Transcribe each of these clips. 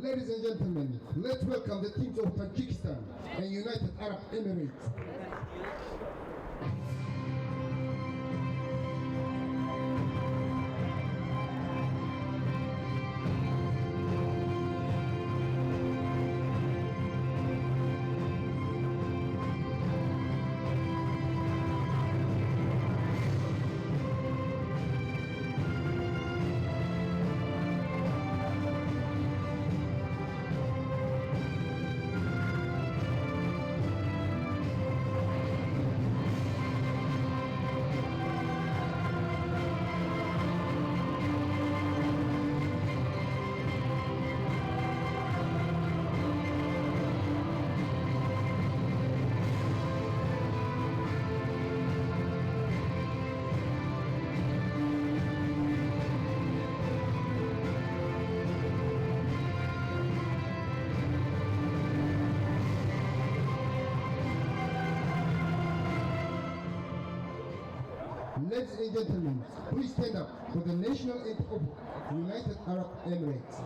Ladies and gentlemen, let's welcome the teams of Tajikistan and United Arab Emirates. Ladies and gentlemen, please stand up for the national anthem of United Arab Emirates.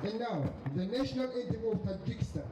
And now, the national anthem of Tajikistan.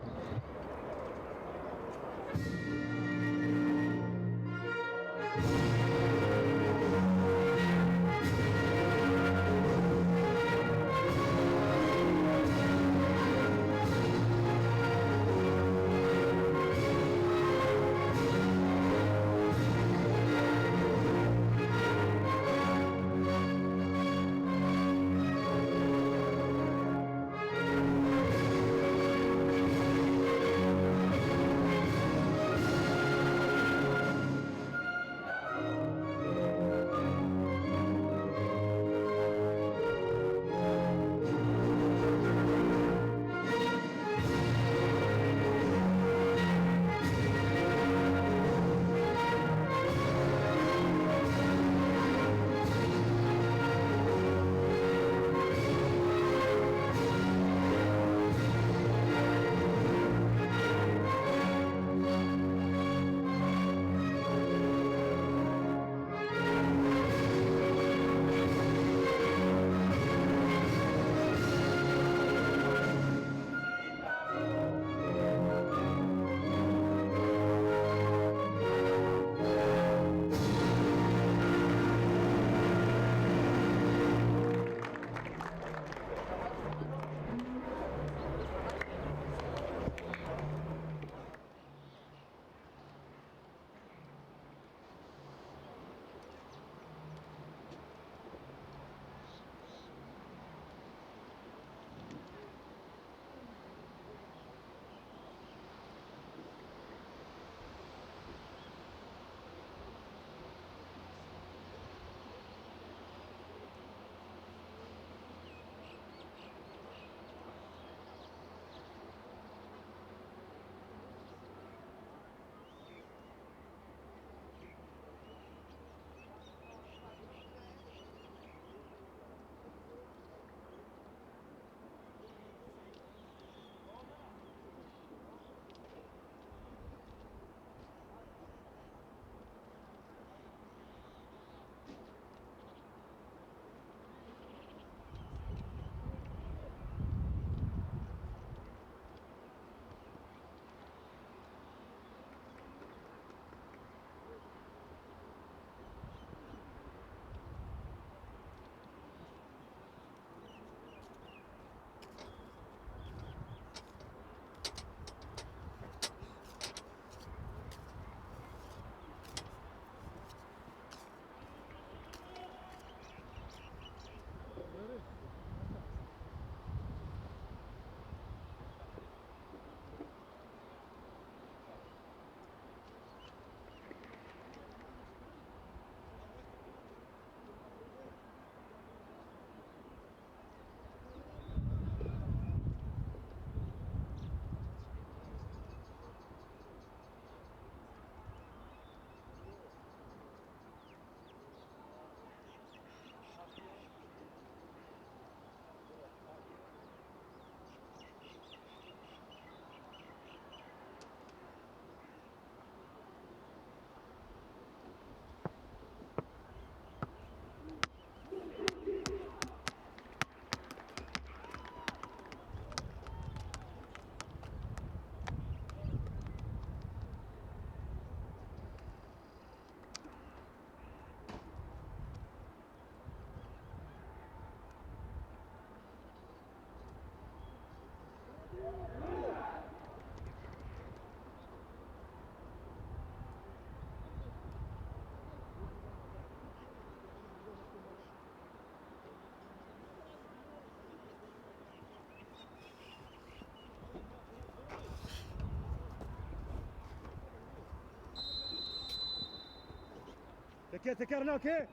تكر تكر هناك. ايه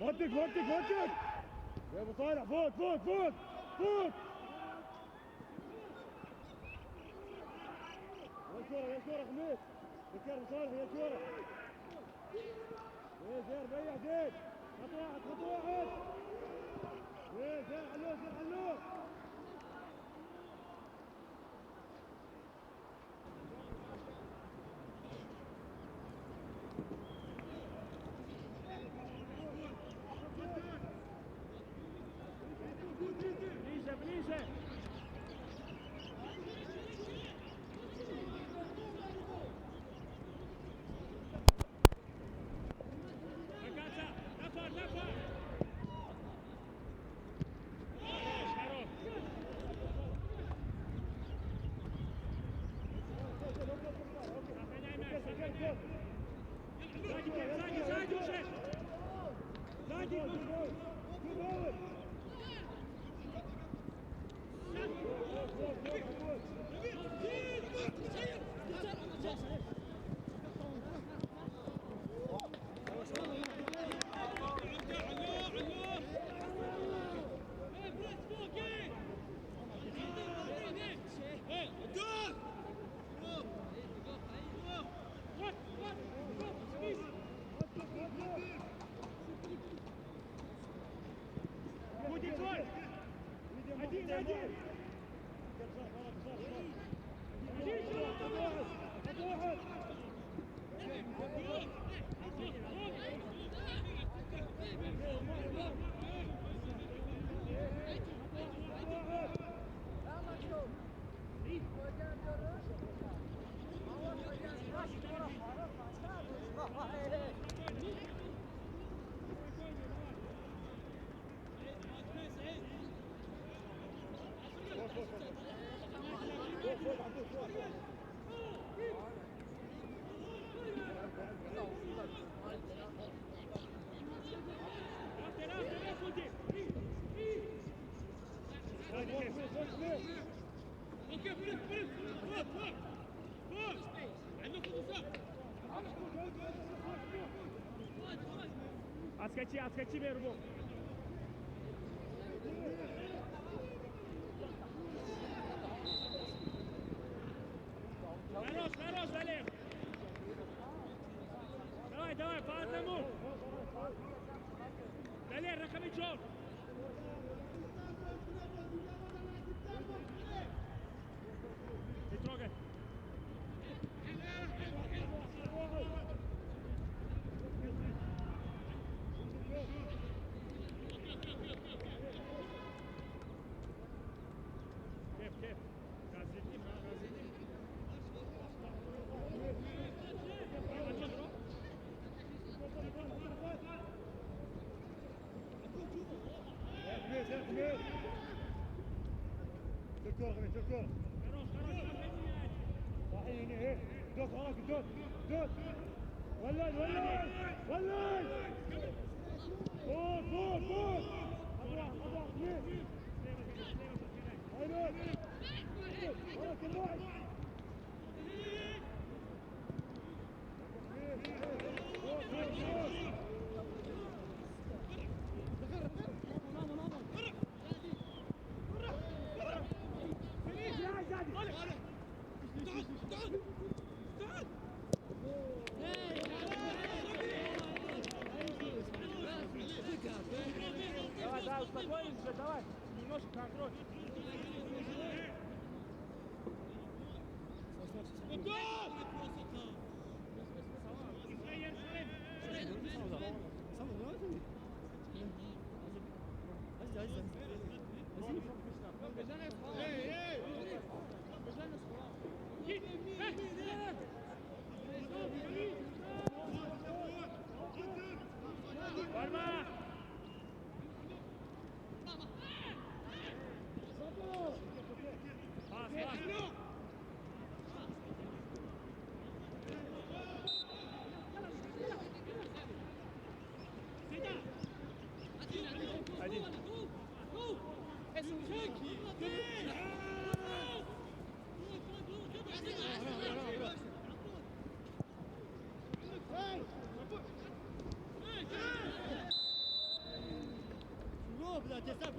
ودك ودك ودك يا ابو صالح، فوت فوت فوت فوت. يا الكرة يا الكرة خميس، تكر ابو صالح يا الكرة. ايه زين ريح زين، خط واحد خط واحد. ايه زين علوه زين علوه. Ближе, ближе. Сзади, сзади уже! Сзади! Один, один! Отскочи, отскочи, Вербов. Хорош, хорош, Олег. Давай, давай, по одному. Далер, Рахамичев. Не трогай. Кеп, кеп. Разъединим, разъединим. ولد ولد ولد فوق فوق فوق. Давай, давай, успокоимся, давай. Немножко контроль. Борьба! Пас, пас! Один. Давай!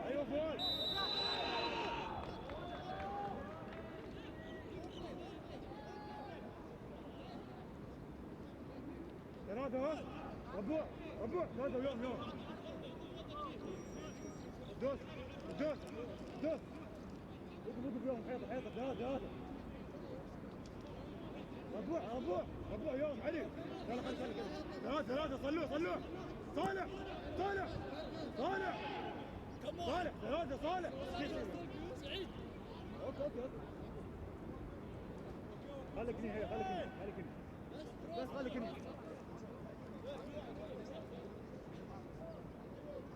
ايوه فوق. ثلاثة ها ربوع ربوع ثلاثة ويوم يوم دوس دوس دوس وقف وقف يوم حيطة حيطة ثلاثة ثلاثة ربوع ربوع ربوع يوم علي يلا خلي خلي ثلاثة ثلاثة صلوه صلوه صالح صالح صالح صالح ثلاثة صالح سعيد. okay okay okay خليك هني خليك هني خليك هني بس خليك هني.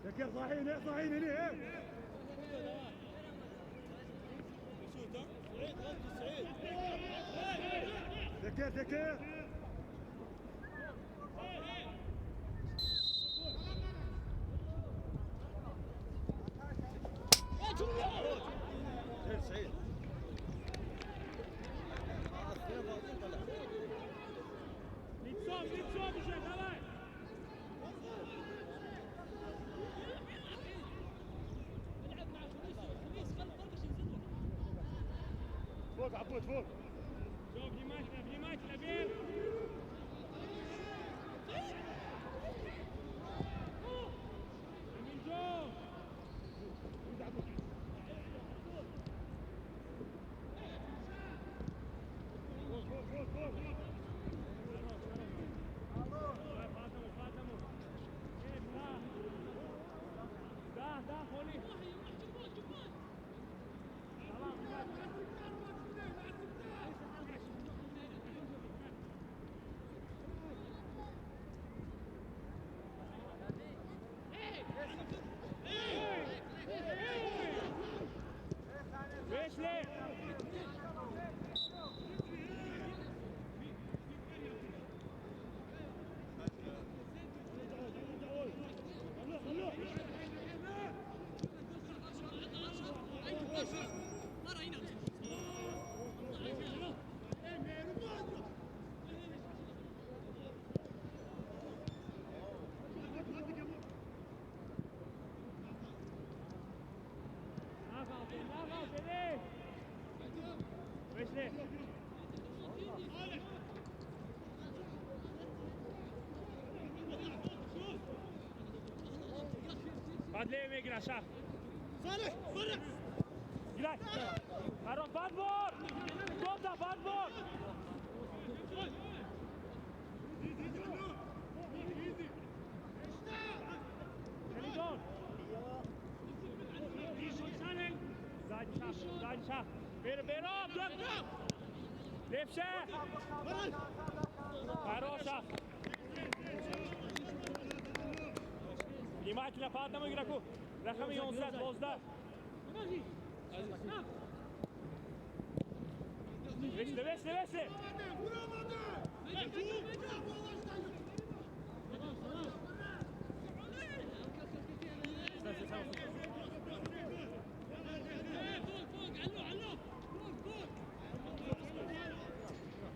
ذكر صاحيين صاحيين هني. ذكر ذكر Лицом, лицом уже, давай! فوق عبود فوق. Все, внимательно, внимательно, вверх! Аминджон! فوق فوق فوق فوق. Давай, по одному, по одному. Да. Да, да, холи. Салам, внимательно. Вышли! Вышли! Под левым игра, шаг! صالح برا. Играй! Хорош, подбор! Кто-то, подбор! Коридор! Сзади шаг, сзади шаг! Бером, дом! Левше! Хорош, шаг! Внимательно по одному игроку! Рахами 11, 12! Вышли, вышли, вышли! فوق فوق علو علو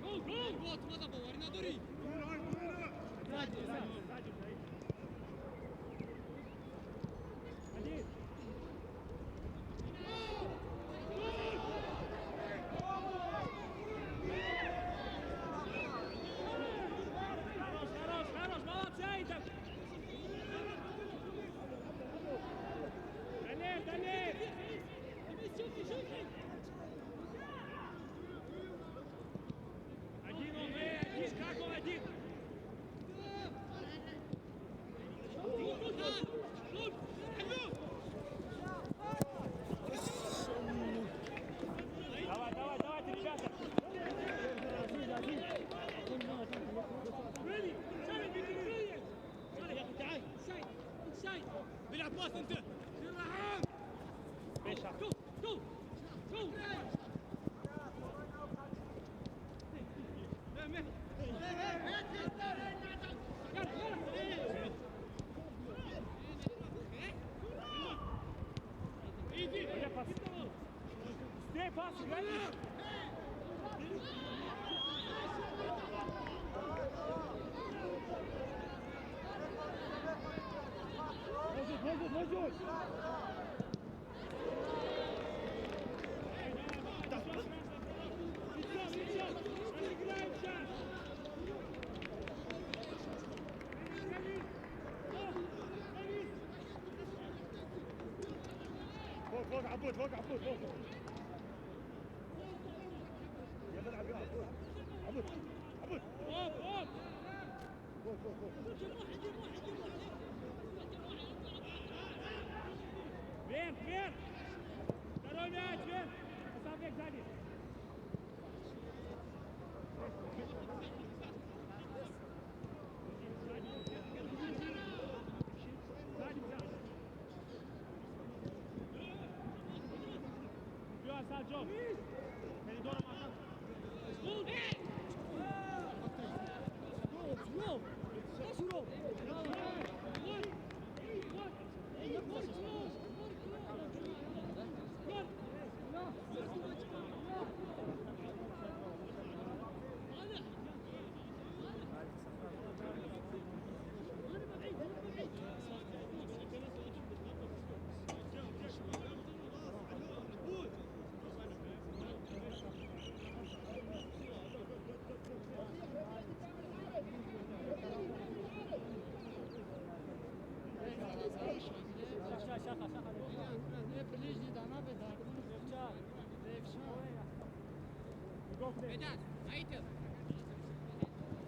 فوق فوق فوق فوق ماذا بورنا دوري. عباس انت. جو جو جو. Stay pass, ready? موجود موجود موجود. فوق فوق عبود، فوق عبود، فوق. يلا العب يا عبود، عبود عبود. فوق فوق فوق فوق فوق. Vem, vem! Второй мяч, вен! Асанбек сзади! Сзади, сзади! Асаджо! Коридором Асан!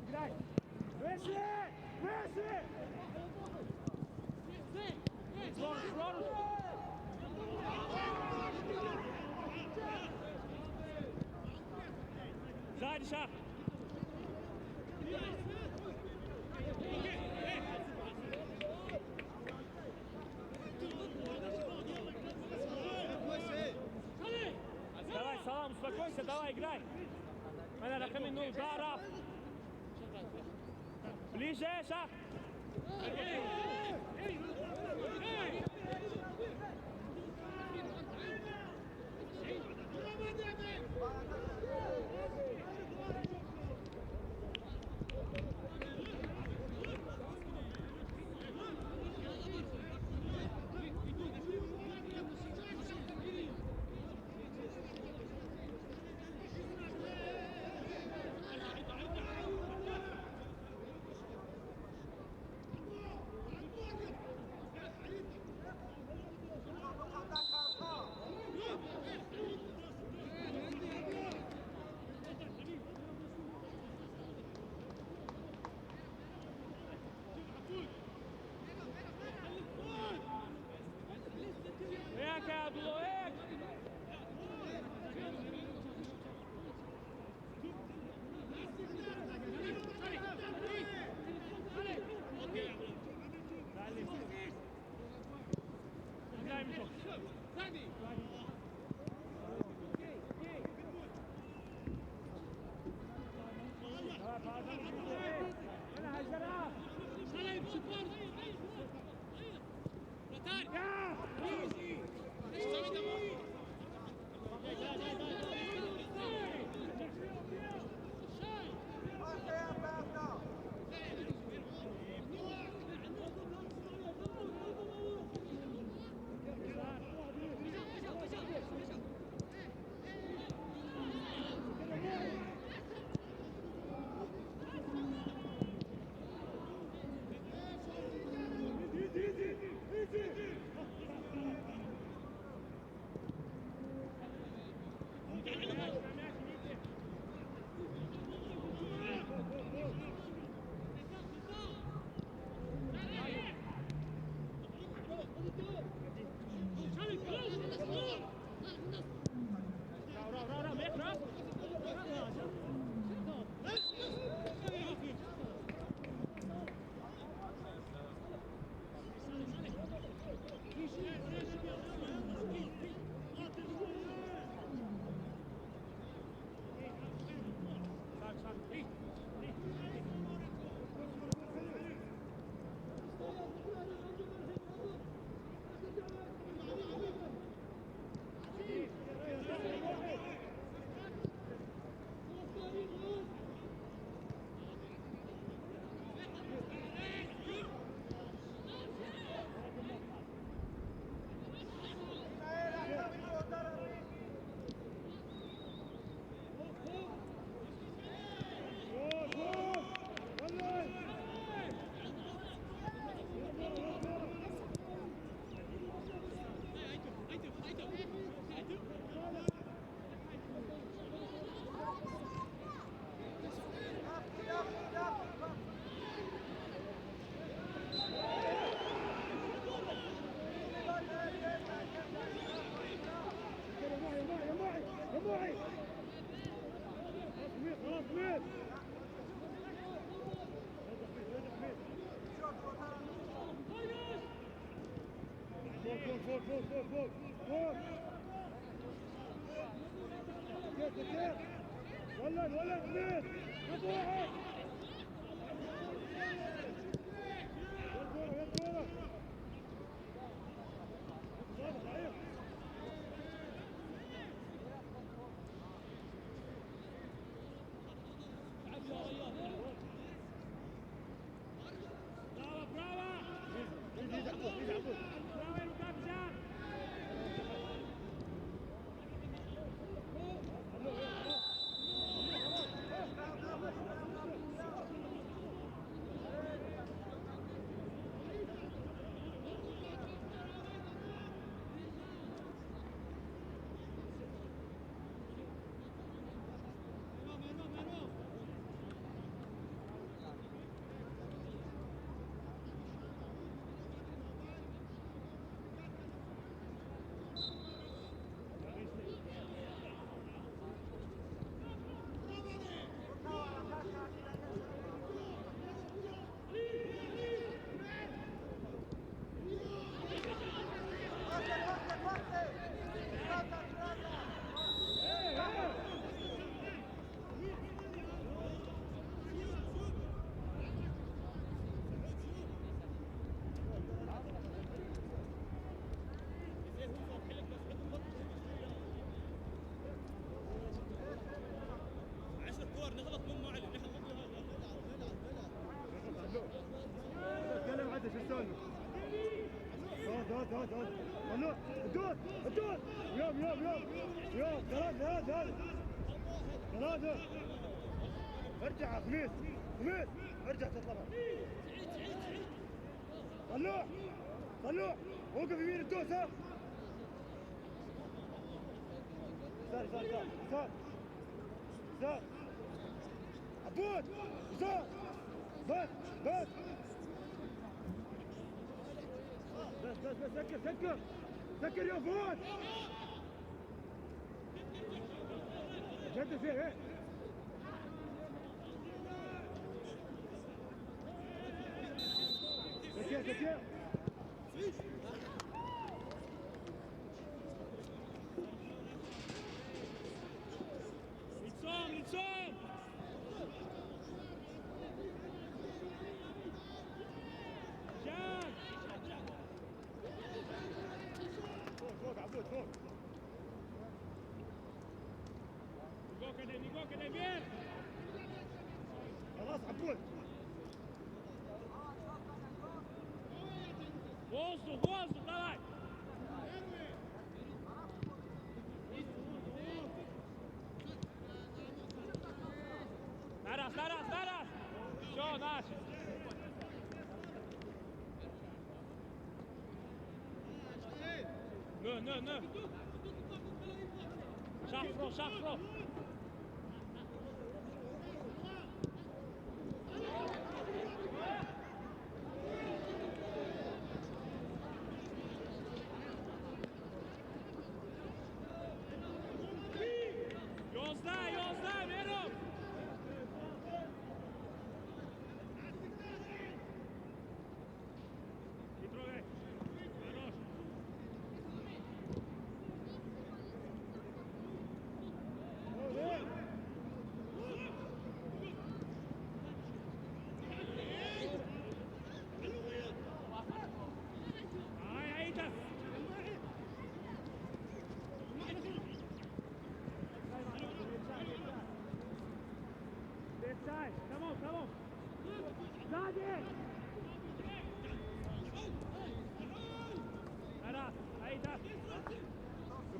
Играй! Выше! Выше! Сзади, шаг! Давай, Салам, успокойся, давай, играй! Ближе, шаг! فوق فوق فوق فوق. سكر سكر. ولد ولد اثنين. واحد. يا كورة يا كورة. ضعيف. الدور يوم يوم يوم يوم ثلاثة ثلاثة ثلاثة. ارجع خميس خميس ارجع تطلع. طلوع طلوع وقف يمين الدوس. ها يسار يسار يسار يسار عبود يسار. بس بس بس بس بس سكر سكر سكر يا فؤاد. جد فيه ايه؟ سكر سكر. Лицом, лицом! فوق فوق عبود فوق. خلاص عبود. Воздух, воздух, давай! Тарас, Тарас, Тарас! Все, наш! Ну, ну, ну! Шафро, шафро!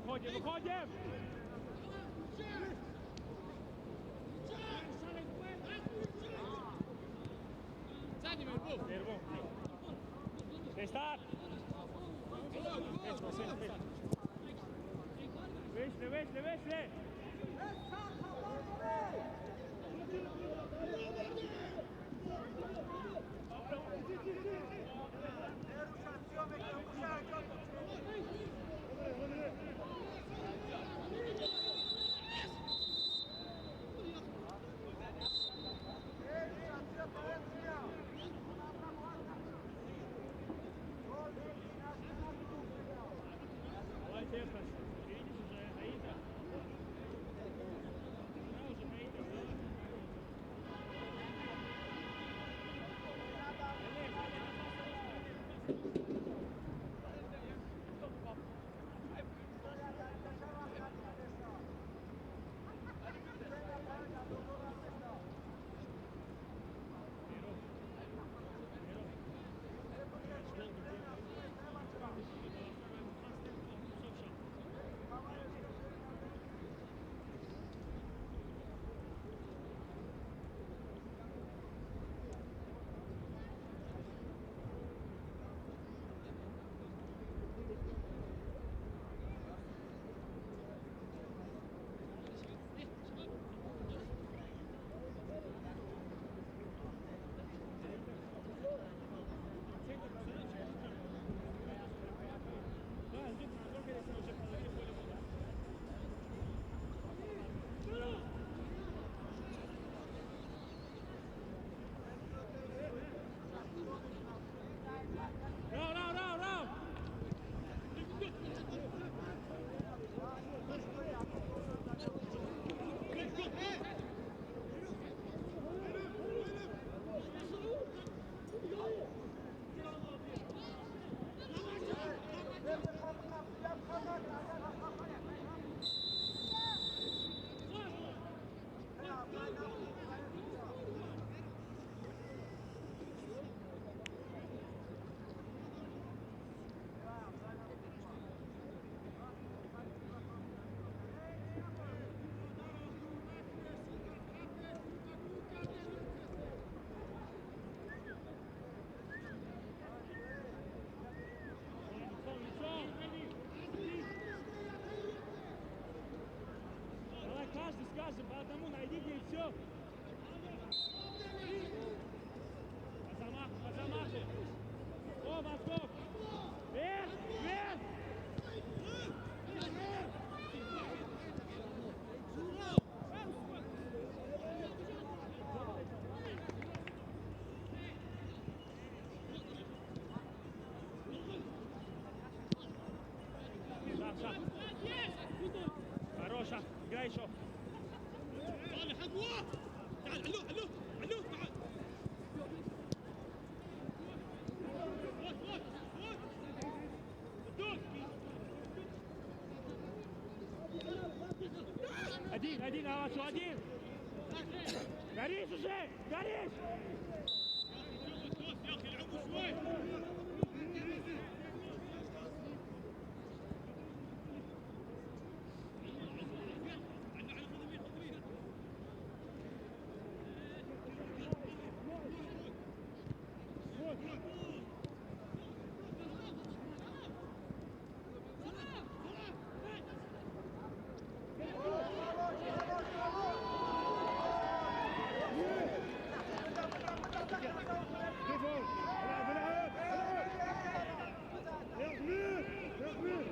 Выходим, выходим! Старт! Вышли, вышли, вышли! Играй еще. صالح اقوى. تعال علوه علوه علوه تعال. فوت فوت فوت. دوس. Один, один, Алашу, один. Горишь уже, горишь. دوس يا اخي العبوا شوي. العب العب العب يا خمير يا خمير.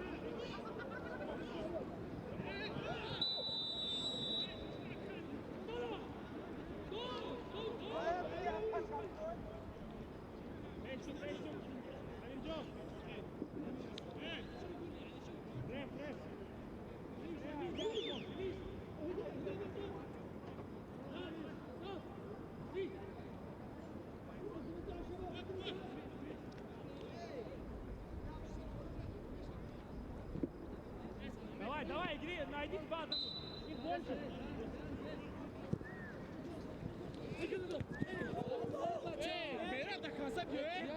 Давай, давай, игри, найди по одному. Их больше.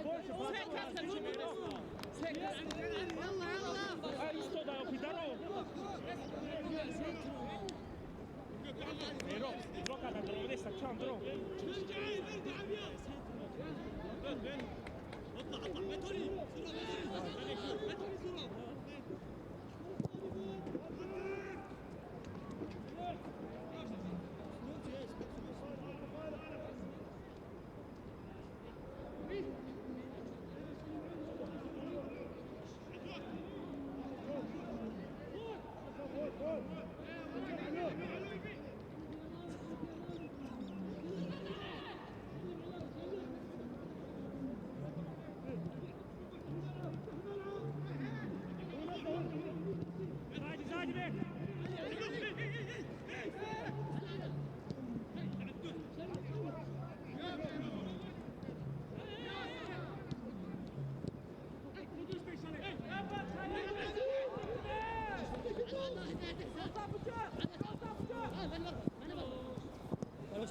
Больше по одному. А, и что, да, здорово. Миро, игрока на дрове, сачан дров. ارجع ارجع ابيض. اطلع اطلع ما تولي سرعه ما تولي سرعه. Сзади, сзади, бег.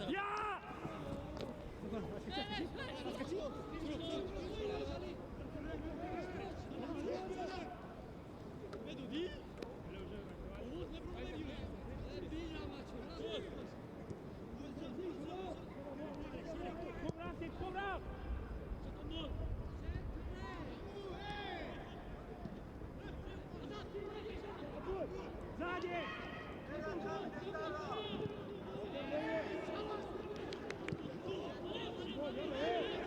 Я! Кубрак, Кубрак! Сзади! يلا.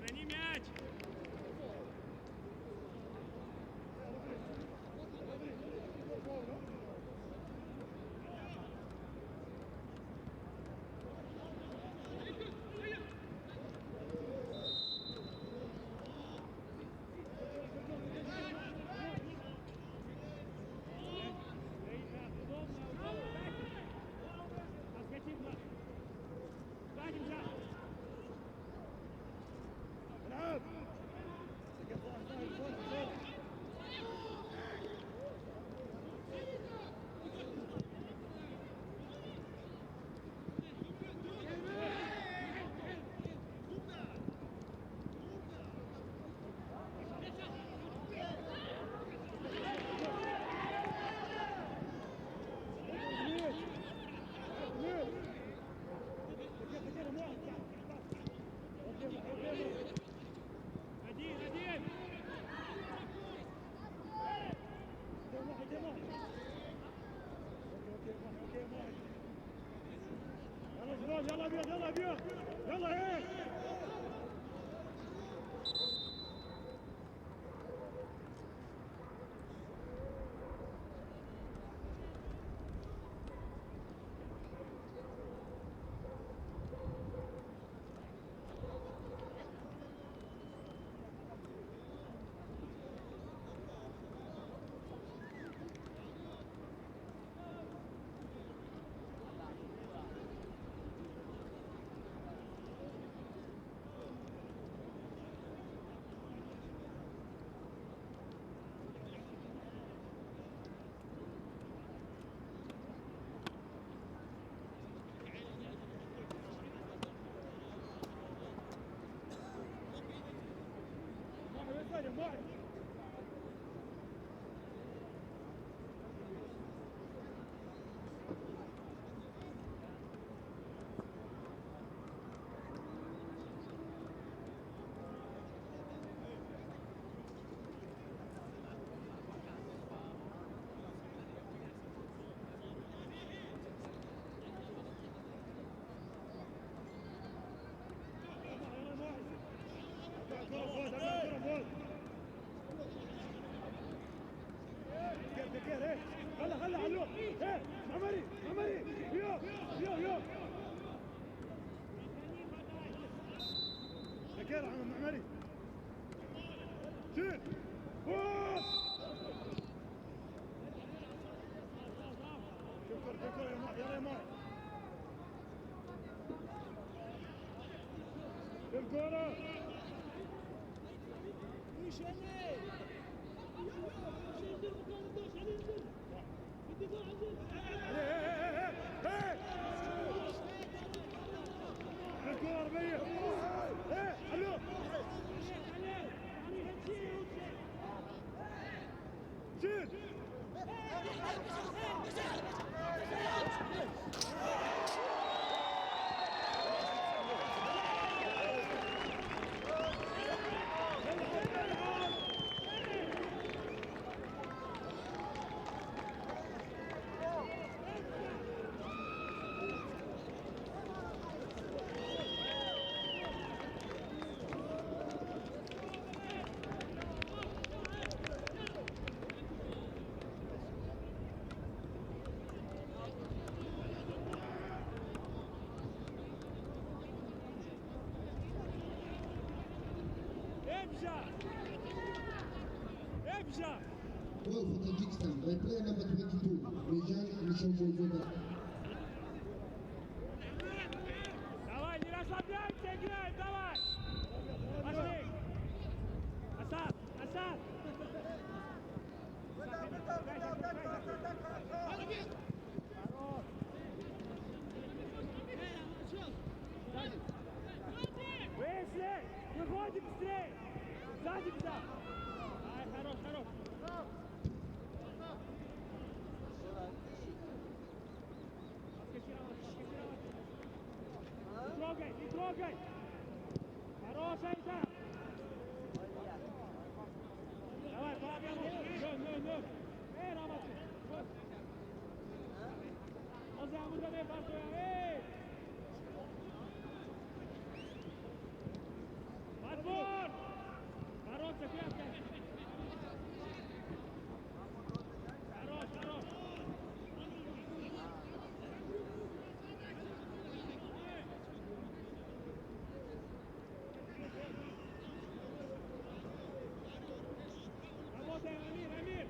Сохрани мяч! يلا ابيض يلا ابيض يلا ايه الكرة الكرة ربيع ايه حلو شيل Goal for Tajikistan by player number 22, Mejan Nishombozoda. Давай, не расслабляемся, играем, давай! Пошли! Асад, Асад! Вышли! Выходим быстрее! Сзади беда! Ай, хорош, хорош! Трогай! Хорошая, да! Давай, по одному! Ну! Эй, Рамати! Подбор! Бороться, пятка! Хорош, хорош! Работаем, Амир, Амир!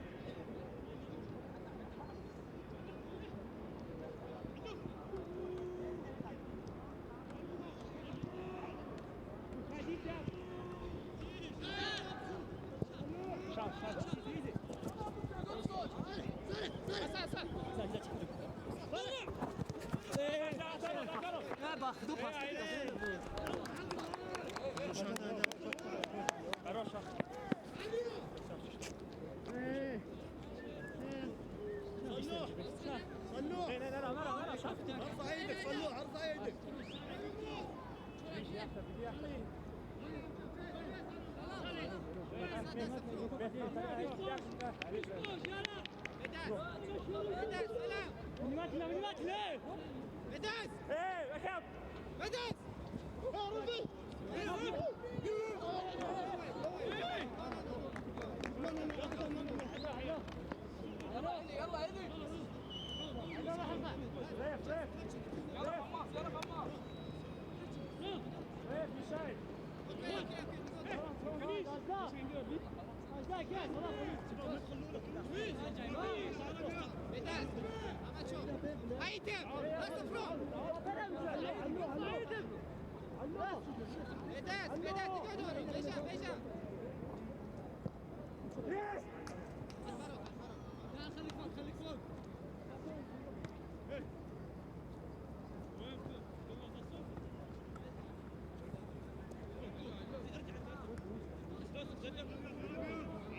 ارفع ايدك صلوح، ارفع ايدك. Внимательно, внимательно! Эй, Вахаб!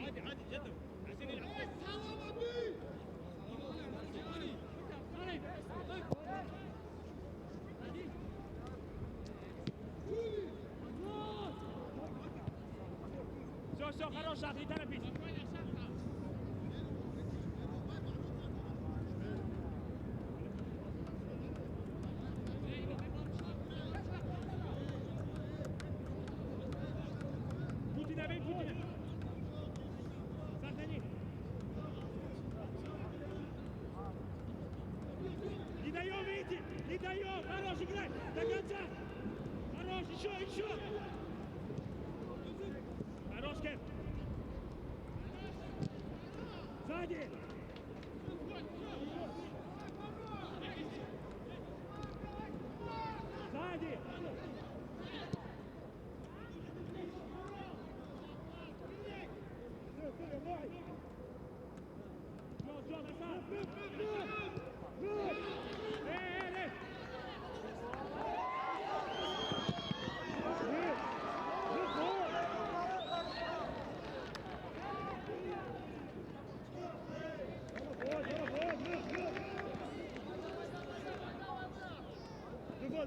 عادي عادي جدا عشان يلعب. Все, все, хорош, не торопись. Путина, бей, Путина. Сохрани. Не даем выйти, не даем. Хорош, играй, до конца. Хорош, еще, еще. Хорош, Кэп. Сзади. Сзади.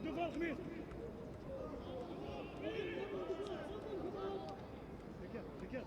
Devant, Khmir. Décale, décale.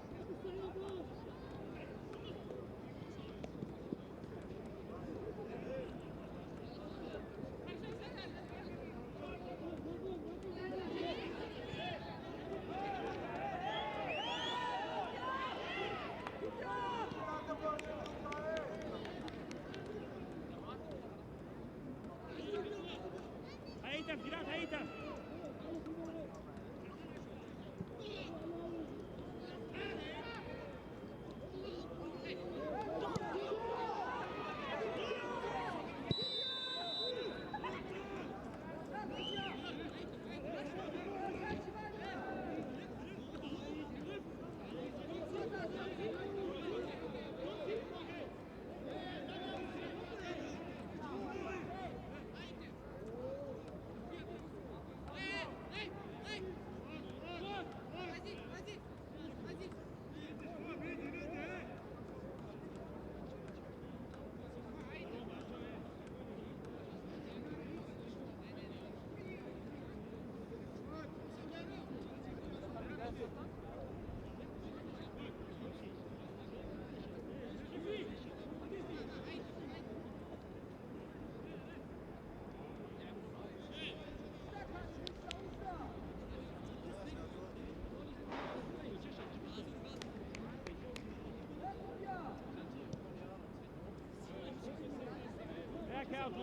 There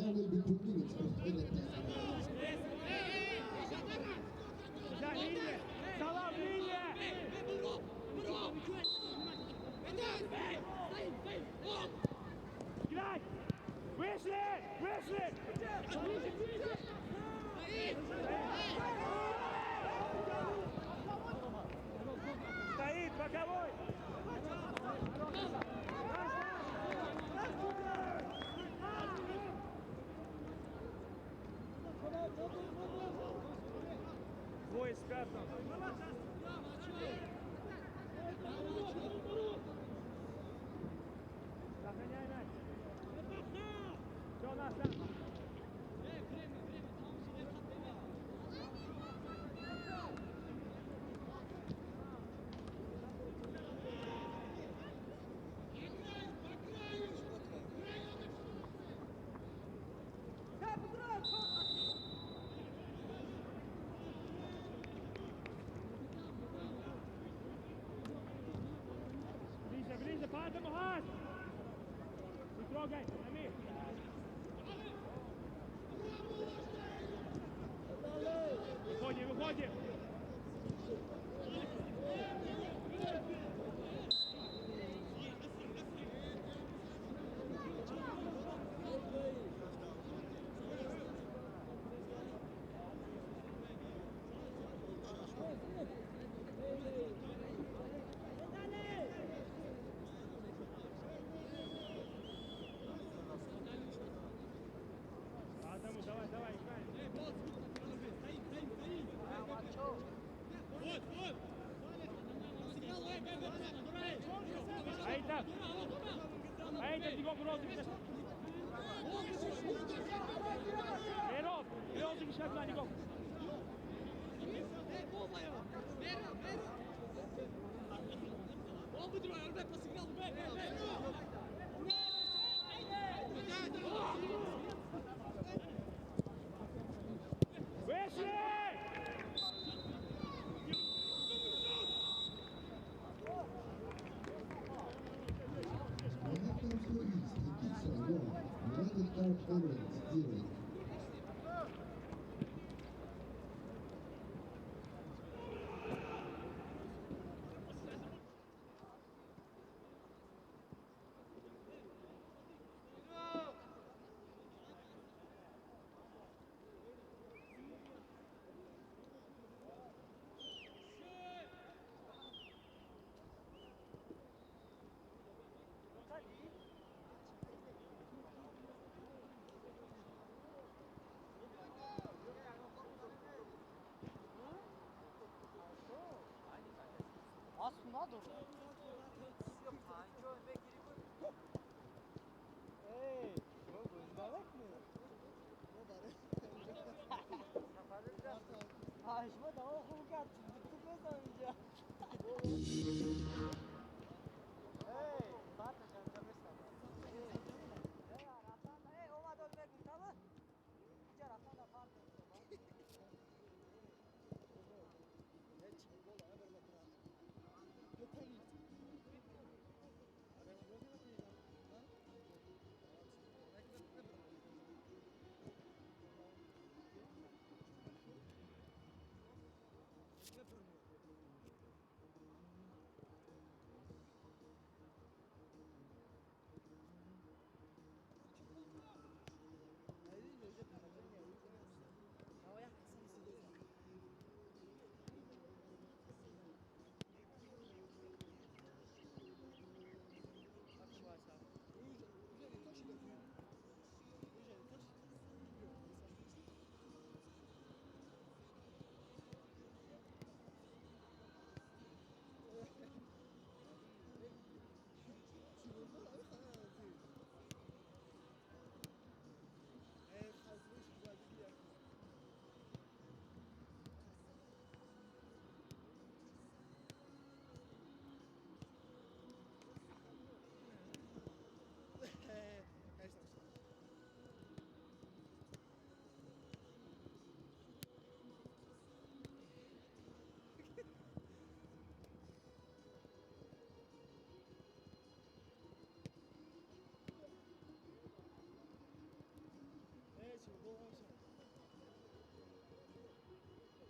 will be 2 minutes of added time. Стоит боковой! Двое спят там. Сохраняй мяч. Все, наш, наш. Ближе, Фатиму, Хас! Не трогай, Амир! Выходим, выходим! Давай, давай, играй. Айта! Айта, бегом розыгрыш! Эров, розыгрыш одна, бегом! Вышли! The halftime score is Tajikistan 1, United Arab Emirates 0. Третьего гола.